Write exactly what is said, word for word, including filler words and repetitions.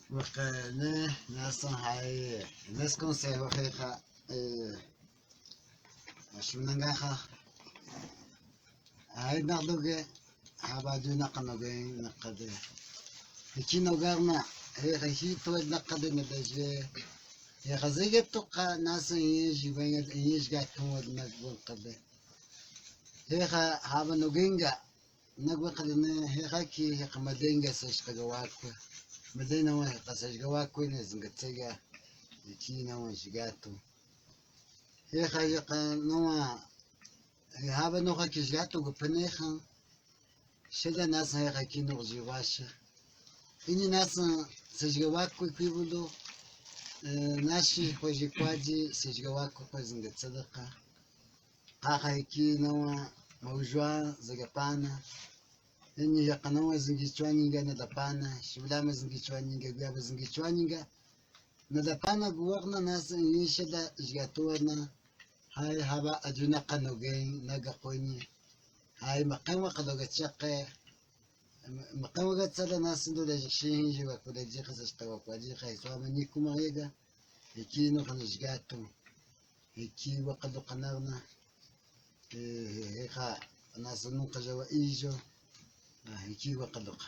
Wakane nasa hai nes consejo heha eh ashunanga ha hai nadoge haba juna kanoge nakade hiki nogarna heha hito nakade nadaje heha zege toka nasa yeji banya yeji ga tumo nakade heha haba nogenga Nagwe kali ne hekaki heka madenga sashkaga wakwe. Madena wa heka sashga wakwe ne zingatega. Iki na wa shigatu. Heka heka no wa haba no haki shigatu go peneha. Sheda nasa heka kino jiwasha. Ini nasa sashga wakwe kwibudo. Nashi kwa jikwaji sashga wakwe kwa zingatsadaka. Kaka hiki nawa maujwa zagapana. Enyi yakanawa zingichwa nyinga nadapana. Shibulama zingichwa nyinga, guyaba zingichwa nyinga. Nadapana guwarna nasa yishada jigatuwarna. Hai haba ajuna kanogen nagakonye. Hai makanwa kaloga chake. Makanwa gatsala nasa ndola jishinji wakula jikasa shitawa kwa jikasa. Iswama nyikuma yega. Ikino kana jigatu. Heki wakaduka narna. Heka nasanuka jawa ijo. Heki wakaduka.